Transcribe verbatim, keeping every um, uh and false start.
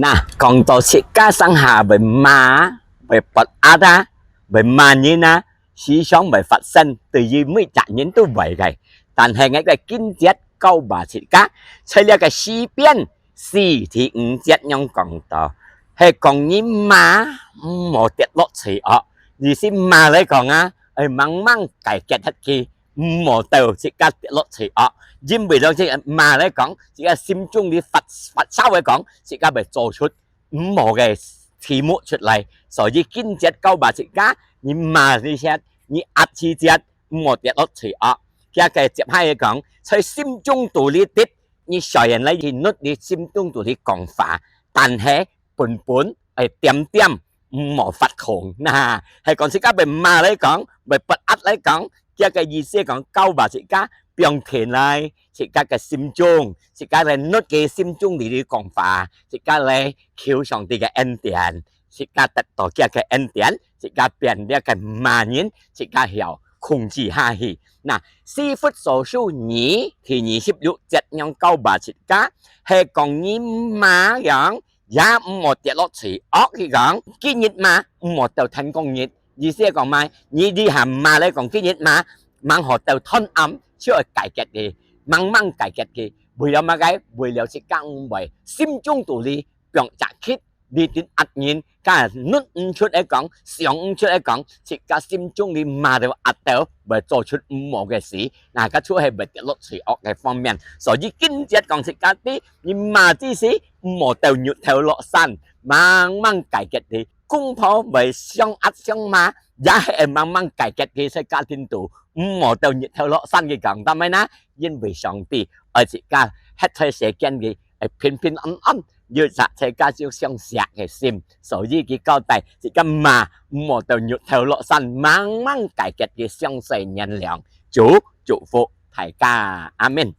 那講到自家上下會罵，會發閼啊，會罵人啊，時常會發生，對於每隻人都會个。但係𠊎个經節教把自家，在這个詩篇四第五節樣講到，係講你罵，毋好跌落罪惡。意思罵來講啊，愛猛猛解決忒佢，毋好到自家跌落罪惡。因為到這罵來講，自家心中裡發發燒來講，自家會做出毋好个題目出來。所以經節教把自家，你罵這些，你壓這些，毋好跌落罪惡。佢个接下來講，在心中肚裡滴，你雖然來去努力心中肚裡講話，但係本本愛恬恬，毋好發狂。那係講自家會罵來講，會發閼來講，佢个意思講教把自家放定來，自家个心中，自家來努力心中裡裡講話，自家來求上帝个恩典，自家得到佢个恩典，自家變這个罵人，自家曉控制下去。那詩篇所書二第二十六節樣教把自家，係講你罵人，也毋好跌落罪惡。佢講，今日罵，毋好到天光日。意思係講麼个？你這下罵來講，今日罵，猛好到斷暗，就愛解決佢，猛猛解決佢。為了麼个？為了自家毋會心中肚裡放隻氣，你等壓人，該努毋出來講，想毋出來講，自家心中裡罵到壓到，會做出毋好个事，那个就係會跌落罪惡个方面。所以經節講自家知，你罵之時，毋好到日頭落山，猛猛解決佢。公婆會相壓相罵，也係猛猛解決佢在家庭肚，毋好到日頭落山。佢講，做麼个呢？因為上帝愛自家歇在世間裡，愛平平安安，有隻在家就相惜个心。所以佢交代自家罵，毋好到日頭落山，猛猛解決佢，詳細原諒。主祝福大家，阿們。